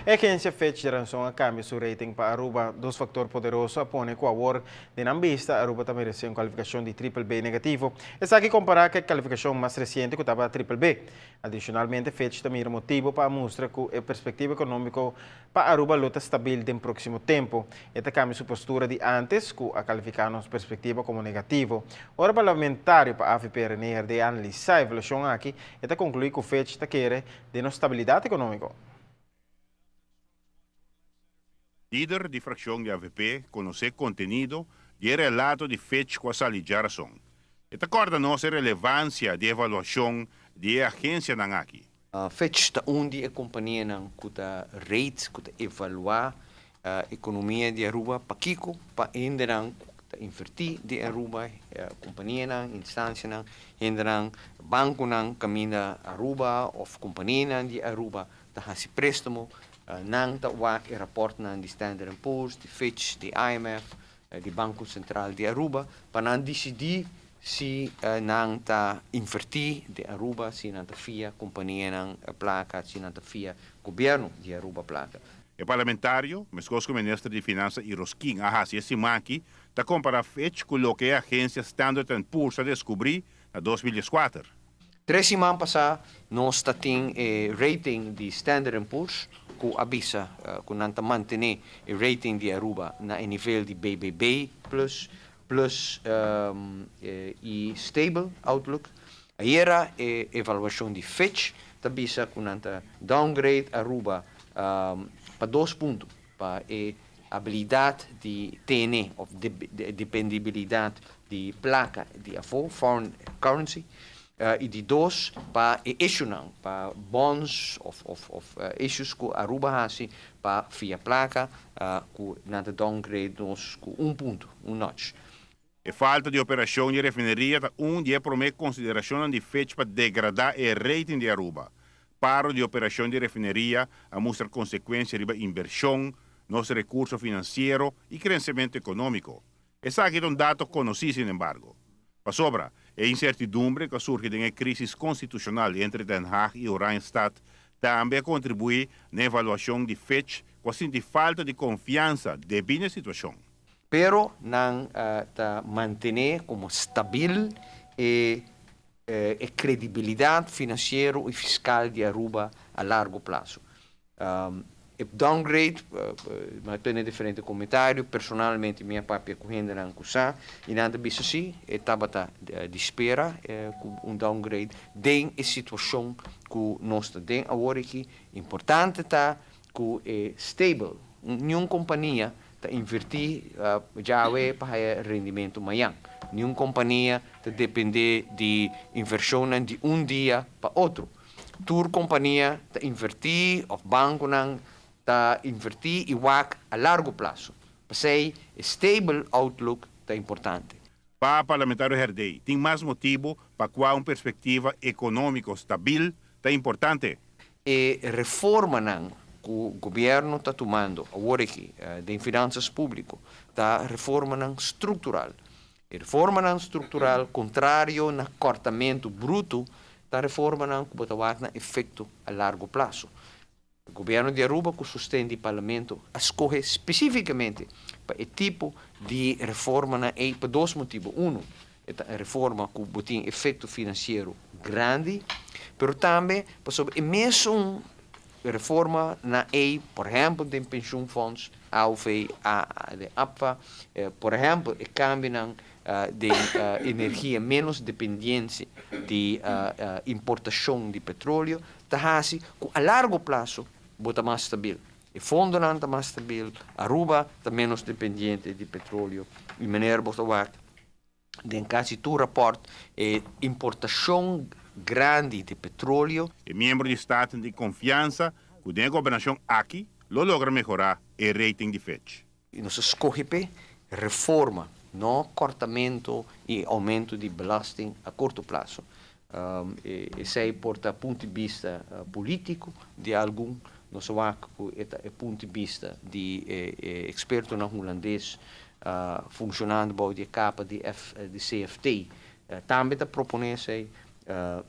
E agencia Fitch djaranson a cambia su rating pa Aruba. Dos factor poderoso a pone cu awor, den nan bista, Aruba ta merece un calificacion di triple B negativo. Esaki compara cu e calificacion mas reciente cu tabata triple B. Adicionalmente, Fitch ta mira motibo pa a mustra cu e perspectiva economico pa Aruba lo ta stabil den proximo tempo. E ta cambia su postura di antes cu a califica nos perspectiva como negativo. Ora parlamentario pa avp René Herdé a analisa e evaluacion aki, e ta conclui cu Fitch ta kere den nos stabilidad economico. Lider di fraccion di avp conoce contenido di e relato di Fitch cu a sali djarason. E ta corda nos e relevancia di e evaluacion di e agencianan aki. Fitch ta un di e companianan cu ta rate, cu ta evalua economia di Aruba. Pakico? Pa hendenan cu ta inverti den Aruba, companianan, instancianan, hendenan, banconan caminda Aruba of companianan di Aruba ta haci prestamo, nan ta wak e raportnan di Standard and Poor's, di Fitch, di IMF, di Banco Central di Aruba pa nan dicidi si nan ta inverti den Aruba, si nan ta fia companianan placa, si nan ta fia gobierno di Aruba placa. E parlamentario, meskos ku minister di Finansa Iroskin a hasi e siman aki, ta kompará Fitch ku loke e agensia Standard and Poor's a deskubrí na 2014. Tres siman pasá nos ta tin e rating di Standard and Poor's ku a bisa ku nan ta mantené e rating di Aruba na e nivel di BBB plus plus i stable outlook. Ayera e evaluashon di Fitch ta bisa ku nan ta downgrade Aruba pa dos punto pa e abilidat di tene òf dependibilidat di plaka di afó, foreign currency, i di dos pa e issuenan, pa bonds òf òf issues ku Aruba hasi pa fia plaka ku nan ta downgrade nos ku un punto, un notch. E falta di operashon di e refineria ta un di e promé konsiderashonnan di Fitch pa degradá e rating di Aruba. Paro di operashon di e refineria a mustra konsekuensia riba invershon, nos rekurso finansiero i krensementu ekonómiko. Esaki ta un dato konosí, sinembargo. Pasobra, e insertidumbre ku a surgi den e krísis konstitushonal entre Den Haag i Oranjestad tambe a kontribuí na e evaluashon di Fitch ku a sinti falta di konfiansa debí na e situashon. Pero nan ta mantené komo stabil e e kredibilidat finansiero i fiskal di Aruba a largo plaso. E downgrade, mi a tene diferente komentario, personalmente mi a papia ku hendenan ku sa i nan ta bisa si e tabata di spera ku un downgrade den e situashon ku nos ta den awor aki. Importante ta ku e stable, niun kompania ta invertí djawe pa haya rendimentu mañan. Niun kompania ta dependé di invershonnan di un dia pa otro. Tur kompania ta invertí òf bankonan ta invertí i wak a largo plaso. P'esei e stable outlook ta importante. Pa Parlamentario Herdey, tin mas motibu pa kua un perspektiva ekonómiko stabil ta importante. E reformanan ku gobièrnu ta tumando awor aki den finansas públiko ta reformanan struktural. E reformanan struktural, kontrario na kòrtamentu brutu, ta reformanan ku bo ta wak nan efekto a largo plaso. Gobièrnu di Aruba ku sosten di Parlamento a skohe spesífikamente pa e tipo di reformanan ei pa dos motibu. Unu, E ta un reforma ku bo tin efekto finansiero grandi, pero tambe pasobra e mesun reforma na ei, por ehèmpel den pensioenfonds, AOV, den APFA, por ehèmpel e kambionan den energia ménos dependiensia di importashon di petroleo, ta hasi ku a largo plaso bo ta mas stabil. E fondonan ta mas stabil, Aruba ta ménos dependiente di petroleo i manera bo ta wak Den kasi tur rapòrt e importashon grandi di petroleo. E miembro di Staten tin konfiansa ku den e gobernashon aki lo logra mehorá e rating di Fitch. I nos a skohe p'e reforma, no kòrtamentu i oumento di belasting a korto plaso. Esei por ta punto di bista polítiko di algun, nos a wak ku e ta e punto di bista di e ekspertonan hulandes funshonando bou di e kapa di di CFT tambe ta proponé esei.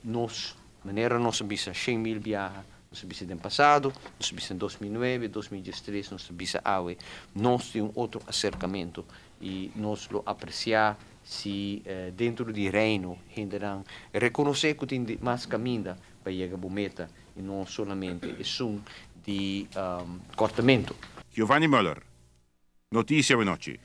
Nos, manera nos a bisa 100.000 biaha. Nos a bisa den pasado, nos a bisa den 2009, 2013, nos a bisa awe. Nos tin un otro aserkamentu i nos lo apresiá si dentro di Reino hendenan rekonosé ku tin mas kaminda pa yega bo meta i no solamente esun di kòrtamentu. Giovanni Muller, Noticia Awenochi.